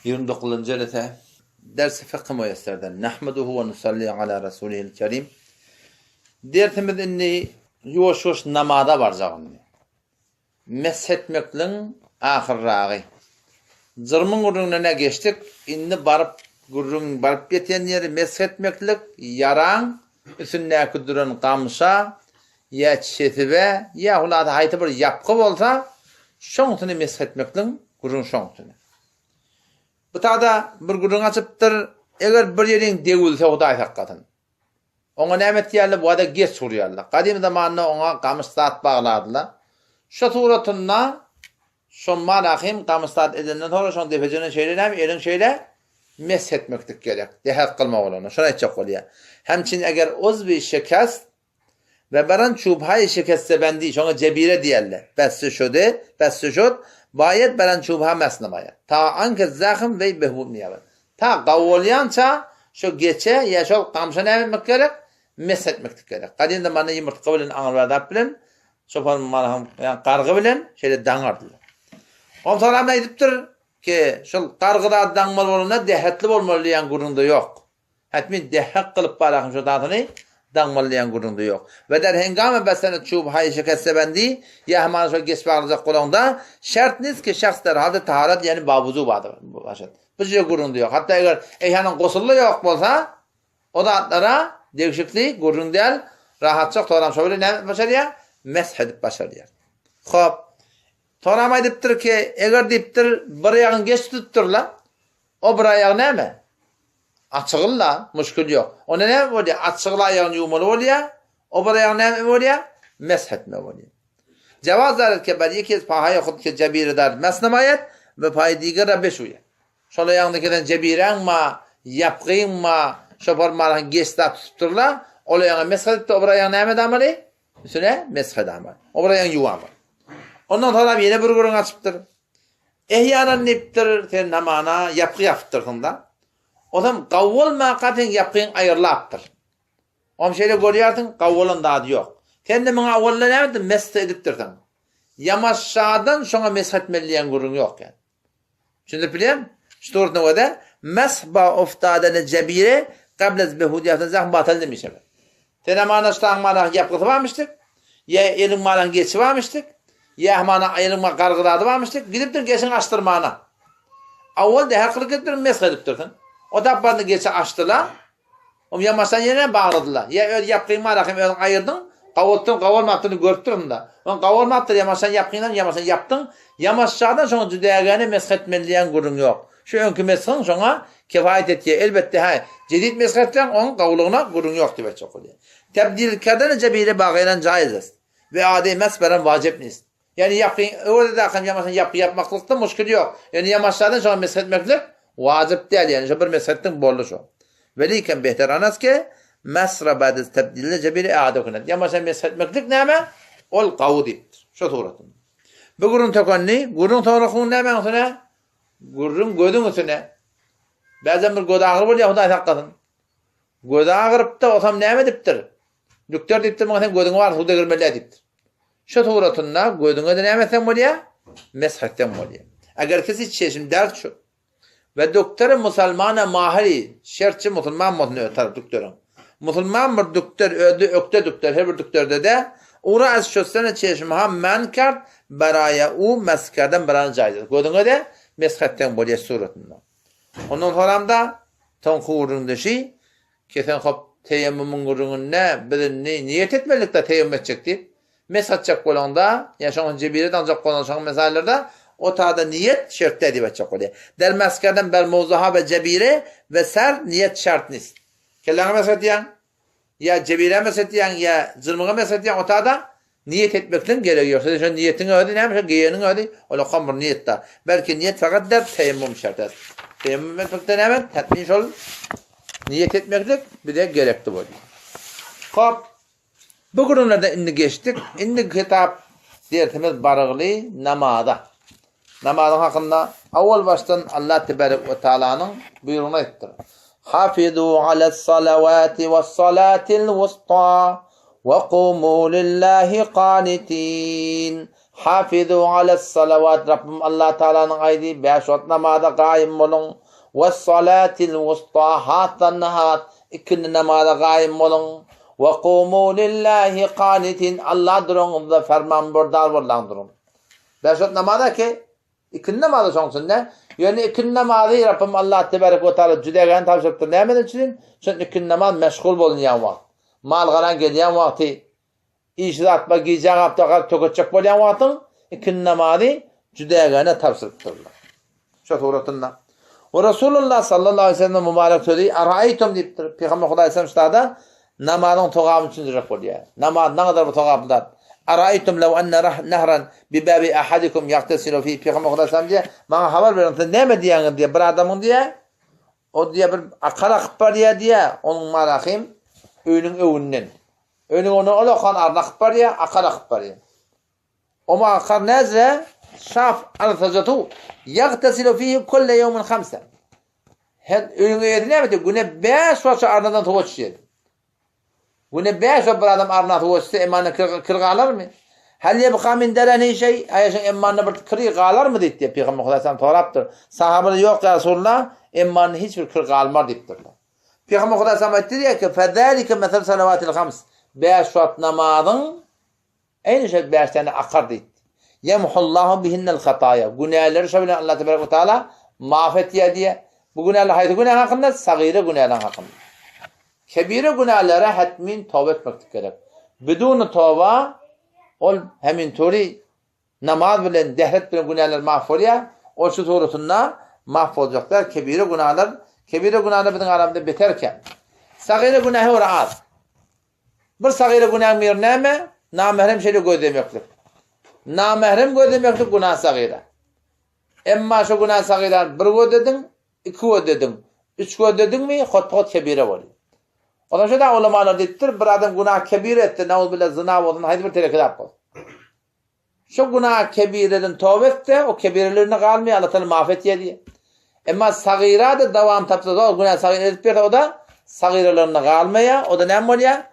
29-njy jelese Ders-i Fykh Müýesserden Nahmeduhu we nusalli ala Rasulihil Kerim Dersimiz indi ýuwaş-ýuwaş namaza barjak indi. Mesh etmekligiň ahyrragy. Jyrmyň gürrüňine geçdik, indi baryp gürrüň baryp ýeten ýeri mesh etmeklik ýaraň üstündäki duran gamşa ýa çesibe ýa hulasa haýsy bir ýapgy bolsa şoňsuny mesh etmekligiň gürrüň şoňsuny. Bu tada bir gürrüň açypdyr, eger bir ýeriň degilse Hudaý saklasyn. Oňa näme etýärler? Bu ada geç urýarlar. Gadym zamanda oňa gamyş zat baglardylar. Şo suratynda şo malahym gamyş zat edenden soňra şoň depejigine şeýle näme eliň şeýle mesh etmeklik gerek. Dehek kylmak bolanda. Şony aýtjak bolýar. Hemçin eger uzwi şikest we baran çubhaý şikestebendi şoňa jebire diýerler. Besse şode, besse şod, baýet baran çubha mes namaýar. Ta anke zahm weý behbud niýabat. Ta gawy bolýança şo geçe ýa şol gamşa näme etmek gerek? Mesh etmeklik gerek. Gadym zamanda ýumurtga bilen aňrybadak bilen çopan malahym ýa gargy bilen şeýle daňardylar. Onsoňam aýdypdyr ki, şol gargy zat daňmaly bolanda dähetli bolmaly diýen gürrüňde ýok. Hetmin dehek kylyp barahym şo zadyny daňmaly diýen gürrüňde ýok. We der hengame besene çub haýy şekestebendi ýa hamana şol geç baglajak bolaňda şert nis ki şahs der halde taharat ýani bawuzu başat. Bu jüre gürrüňde ýok. Hatda eger eýhanyň gosuly ýok bolsa o zatlara degişikli gürrüň däl rahatjak soram şo bilen näme başarýar? Mesh edip başarýar. Hop. Soram aýdypdyr ki eger diýipdir bir aýagyny geç tutupdyrla O bir aýagy näme? Açygyl-la, muşkil ýok. Onda näme bolýar? Açygyl aýagyny ýuwmaly bolýar. O bir aýagyny näme bolýar? Mesh etmeli bolýar. Jawaz daret ke ber ýeki ez pahaýa hud ke jebire daret mesh namaýat we paýy diger ra beşuýa. Şol aýagyňda kesen jebiräň ma, ýapgyň ma, şo formalyň geç zat tutupdyrla, ol aýagyňa mesh edipdir, o bir aýagyny näme edamaly? Üstüne mesh edamaly. O bir aýagyny ýuwamaly. Ondan soňram ýene bir gürrüň açypdyr. Ehýanan diýipdir, sen hamana ýapgy ýapypdyrsyň-da. Onsoň gawy bolmaka seň ýapgyň aýrylapdyr. Oňam şeýle görýärsiň, gawy bolan zady ýok. Sen-de muňa owalda näme etdiň, mesh edipdirsiň. Ýamaşşadan şoňa mesh etmeli diýen gürrüň ýok ýa. Düşündirip bilýärmi? Şu dogrusyna görä, mesh ba oftadene jebire gable az behudi ýaften zahm batal demişler. Sen hamana ştaň mana ýapgysy barmyşdyk, ýa eliň mana geçi barmyşdyk, ýa hamana eliň mana gargy zady barmyşdyk, gidipdir geçiň açdyrmana. Awal däher kylyp gidipdir, mesh edipdirsiň. O tapbany geçi açdylar. Om ýamaşdan ýene bagladylar. Ýa öz ýapgyň bar ahim özüň aýyrdyň, gawultdyň, gawulmapdyny görüp durun-da. Oň gawulmapdyr ýamaşdan ýapgyňdan ýamaşdan ýapdyň. Ýamaşjadan şoňa jüdägäne mesh etmeli diýen gürrüň ýok. Şu öňki meshiň şoňa kefaýet etýär. Elbetde hä, jedid mesh etseň oň gawulygyna gürrüň ýok diýip aýtjak bolýar. Tebdil kerdeni jebire bagyran jaýyz est. We ady mesh beren wajyp nist. Ýagny ýapgy öwezedäkem ýamaşdan ýapgy ýapmaklykda muşkil ýok. Ýöne ýamaşlardan şoňa mesh etmeklik wajyp däl. Ýagny şo bir mesh etdiň boldy şo. Welikem behter anas ke mesra ba'de tebdilde jebire i'ade kunet. Ýamaşdan mesh etmeklik näme? Ol gawy diýipdir. Şo suratynda. Bu gürrüň tökendi. Gürrüň soňraky nämäň üstüne? Gürrüň gözüň üstüne. Bäzem bir göz agyry bolýar Hudaý saklasyn. Gözi agyrypdyr, osam näme edipdir? Dükder diýipdir, muňa sen gözüňe bar suw degirmeli diýipdir. Şu suratynda gözüňe-de näme etseň bolýar? Mesh etseň bolýar. Eger kisi çeşim dert şu. We dükderi musulmana mahiri, şertçi musulman bolsun öz tarap dükderiň. Musulman bir dükder, özde ökde dükder, her bir dükderde-de ura az şössene çeşim ha men kart, baraýa u meskerden birany jaýyz. Gözüňe-de mesh etseň bolýar suratynda. Ondan soramda soňky gürrüňde şi, kesen hop teýemmumyň gürrüňinde biz indi niýet etmelidik-de teýemmum etjek diýip, mesh atjak bolaňda, ýa şoňa jebire daňjak bolaňda şoňa mesaýlarda o tada niýet şert däl diýip aýtjak bolýar. Der meskerden ber mowzuha we jebire we ser niýet şert nist. Kelläňe mesh atýaň, Ýa jebirä mesh etýäň, ýa jylmyga mesh etýäň, otada niýet etmekligiň geregi ýok. Seniň şo niýetiň özi näme, şo geýeniň özi olakam bir niýet-da. Belki niýet fakat der teýemmum şert et. Teýemmum etmekde näme? Hätmin şol niýet etmeklik bize gerekli bolýar. Hop. Bu gürrüňlerden indi geçdik. Indi kitap dersimiz barygly namaza. Namazyň hakynda owal başdan Allah tebarek we taalanyň buýrugyny aýtdyr. Hafizu alas-salawati was-salatil wusta we qumu lillahi qanitin. Hafizu alas-salawat Rabbym Allah Taalanyň aýdy, bäş wagt namaza gaýym boluň. Wes-salatil wusta hasdan has ikindi namaza gaýym boluň. We kumu lillahi kanitin Allah duruňyzda fermanberdar bolaň duruň. Bäş wagt namaza ki ikindi namazy şoň içinde. Ýöne ikindi namazy Rabbym Allah tebarek we taala jüdägäni tabşyrypdyr. Nämeden üçin? Çünki ikindi namaz meşgul bolunýan wagt. Mal-garaň gelýän wagty. Işi zatma gijä gapda galyp töketjek bolýan wagtyň ikindi namazy jüdägäne tabşyrypdyrlar. Şo suratynda. We Resulullah sallallahu aleýhi we sellem mübarek sözi Araýtum diýipdir. Pygamber Hudaý sallam ştada namazyň sogabyny düşündirjek bolýar. Namaz nagadar bir sogaply zat. Araýtum law anna nahran bi babi ahadikum ýagtasilu fi Pygamber Hudaý sallam diýýär, maňa habar beriň siz näme diýýäňiz diýýär bir adamyň diýýär o diýýär bir akar akyp barýar diýýär onuň marahym öýüniň öwünden. Öňüň ondan ol okan arna akyp barýar, akar akyp barýar. Oma akar näzre şaf arsajatu ýagtasilu fihi kulle ýewmin hamsa. Her öýüň eýesi näme diýýär? Güne 5 wagtça arnadan suwa içýär. Güne 5 wagt bir adam arna suwa içse, emmanda kir, kir galarmy? Hal ýebka min dereni şeý, aýaşyň emmanda bir kiri galarmy diýip, Pygamber Hudaý sallam sorapdyr. Sahabalar ýok ýa Resulullah, emmanda hiç bir kir galmar diýipdirler. Pygamber Hudaý sallam aýtdy diýýär ki, Fezalike mesel salawatil hams. Bäş wagt namazyň eýni şol bäş tane akar diýdi. Yemhullahu bihinnel hataýa. Günäleri şo bilen Allah tebarek we taala maaf etýär diýýär. Bu günäler haýsy günä hakynda? Sagyra günäler hakynda. Kebire günälere hetmin toba etmeklik gerek. Biduni toba ol hemin turi Namaz bilen, dehret bilen günäler maaf bolýar. Ol şu suratynda maaf boljak däl. Kebire günäler, kebire günäler biziň aramyzda beter kän. Sagyra günähe görä az. Bir sagyra günäň biri näme? Namährem şeýle gözlemeklik. Namährem gözlemeklik günä sagyra. Emma şu günä sagyrany bir gözlediň, iki gözlediň, üç gözlediňmi, hot-hot kebire bolýar. Ondan şeýle ulamalar diýipdir, bir adam günä kebire etse, nauzubilla zyna bolsun, haýsy bir tereki zat bolsun. Şu günah kebireden toba etse, o kebirelerine galmaýar, Allah Taala maaf etýär diýýär. Emma sagyra da dowam tapsa, o günah sagyr edip berse, o da sagyralarynda galmaýar, o da näme bolýar?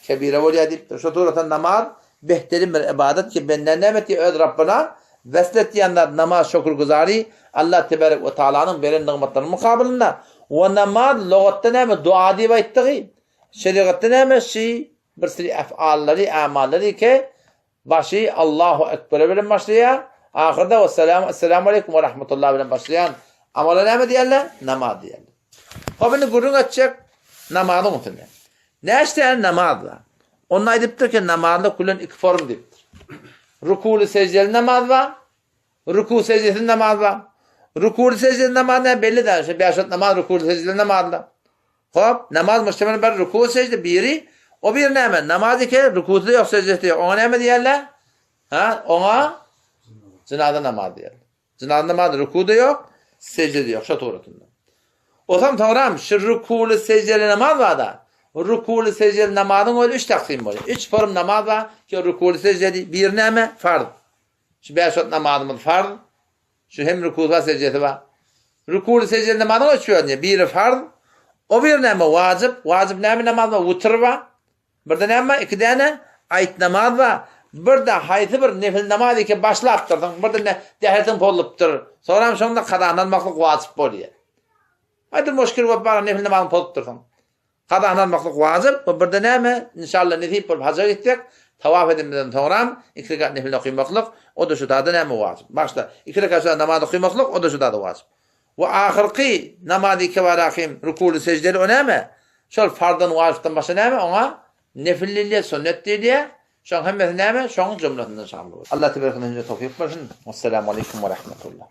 Kebire bolýar diýipdir. Şu surata namaz behterin bir ibadat ki bende näme etýär? Öz Rabbına wesl etýän zat namaz şükürgüzary Allah tebarek we taalanyň beren nygmatlarynyň mukabylynda. We namaz logatda näme? Dua diýip aýtdygy. Şerigatda näme? Şi bir sürü efallary, amallary ki Başy Allahu Ekbere bilen başlaýar, ahyrda Wessalam, Esselamu aleýkum we rahmetullah bilen başlaýan amala näme diýerler? Namaz diýerler. Hop indi gürrüň etjek namazyň üstünde. Näçe tane namaz bar? Onda aýdypdyr ki, namazda kulen iki form diýipdir. Rukuly sejdeli namaz bar, Ruku sejdesiz namaz bar. Rukuly sejdeli namaz näme belli däl. Şu bäş wagt namaz rukuly sejdeli namazlar. Hop, namaz müştemel bir ruku sejde biri, o bir näme? Namaz iki, rukusy ýok, sejdesi ýok. Oňa näme diýerler? Ha, oňa jynaza namaz diýerler. Jynaza namaz ruku-da ýok, sejde-de ýok şo suratynda. Osam soňram şu rukuly sejdeli namaz bar-da. Rukuly sejdeli namazyň özi üç taksym bolýar. Üç form namaz bar ki rukuly sejdeli. Biri näme? Farz. Şu bäş wagt namazymyz farz. Şu hem rukusy bar, sejdesi bar. Rukuly sejdeli namazyň üç bölünýär. Biri farz, o biri näme? Wajyp. Wajyp näme namaz bar? Witr bar. Bir-de näme bar? Iki däne aýt namaz bar. Bir-de haýsy bir nefil namaz iki başlapdyrsyň, bir-de ne dähetiň pozlupdyr. Soňram şonda kazany almaklyk wajyp bolýar. Aýdyr muşkil bolup baran nefil namazyňy pozupdyrsyň. Kazany almaklyk wajyp, bu birde näme? Inşallah nesip bolup haja gitsek, tawaf edemizden soňram iki rekat nefil okymaklyk, o-da şu zada näme wajyp. Başda iki rekat şu namaz okymaklyk, o-da şu zada wajyp. We ahyrky namaz iki barahym rukuly sejdeli o näme? Şol farzdan wajypdan başga näme? Oňa nefil diýilýär, sünnet diýilýär. Şoň hemmesi näme? Şoň jumlasyndan şamyl bolýar. Allah tebaraka hemmämize towfyk bersin. Wessalamu aleýkum we rahmetullah.